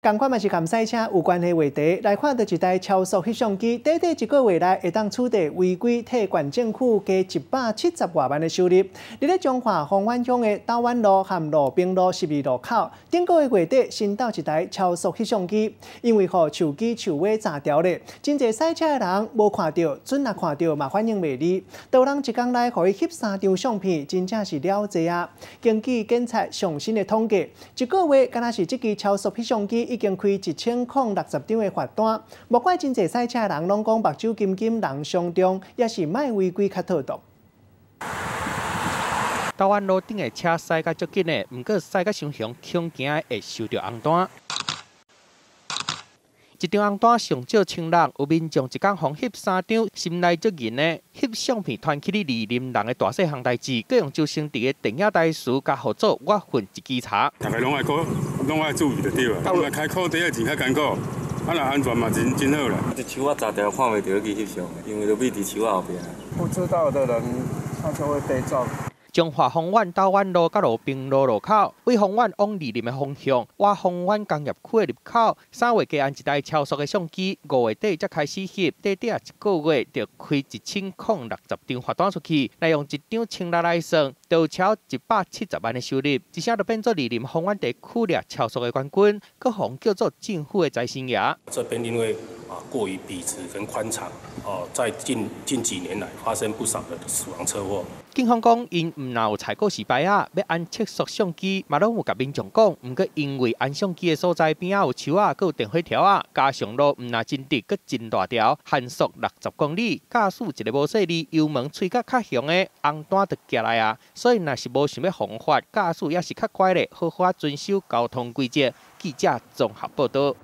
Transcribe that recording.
仝款嘛是佮賽車有關係話題，來看到一台超速翕相機，短短一個月內會當取得違規退縣政府加170外萬的收入。佇咧彰化豐原鄉的斗灣路和羅平路十字路口，頂個月月底新斗一台超速翕相機，因為予樹枝樹尾閘著咧，真濟駛車的人無看著，準若看著嘛反應袂利。多人一工內予伊翕三張相片，真正是了濟啊！根據警察上新的統計，一個月敢若是這支超速翕相機已經開1060張的罰單，莫怪真濟駛車的人攏講目睭金金人傷重，也是莫違規較妥當。斗灣路頂的車駛甲足緊的，毋過駛甲傷雄，恐驚會收著紅單。一張紅單上少1600，有民眾一工予翕三張，心內足癮的，翕相片傳去咧二林人的大細項代誌，閣用周星馳的電影台詞共號做我份一支茶。大家攏愛顧，攏愛注意就對啦。啊，開闊地仔真較艱苦，啊，若安全嘛真真好啦。這樹仔閘著看袂著去翕相，因為都覕佇樹仔後壁。不知道的人，他就會被撞。彰化豐原斗灣路佮羅平路路口，對豐原往二林的方向，倚豐原工業區的入口，3月加按一台超速的相機，5月底才開始翕，短短一個月就開1060張罰單出去，來用一張千六來算，就超170萬的收入，一聲就變做二林豐原地區掠超速的冠軍，閣予叫做政府的財神爺。這邊因為啊過於筆直跟寬敞，哦，在近近幾年來發生不少的死亡車禍。警方講，𪜶毋但有採告示牌仔，欲安測速相機，嘛攏有共民眾講。毋過因為安相機的所在邊仔有樹仔，閣有電火柱仔，加上路毋但真直，閣真大條，限速60公里，駕駛一个無細膩，油門催甲較雄的，紅單就寄來啊。所以若是無想欲予罰，駕駛也是較乖咧，好好仔遵守交通規則。記者綜合報導。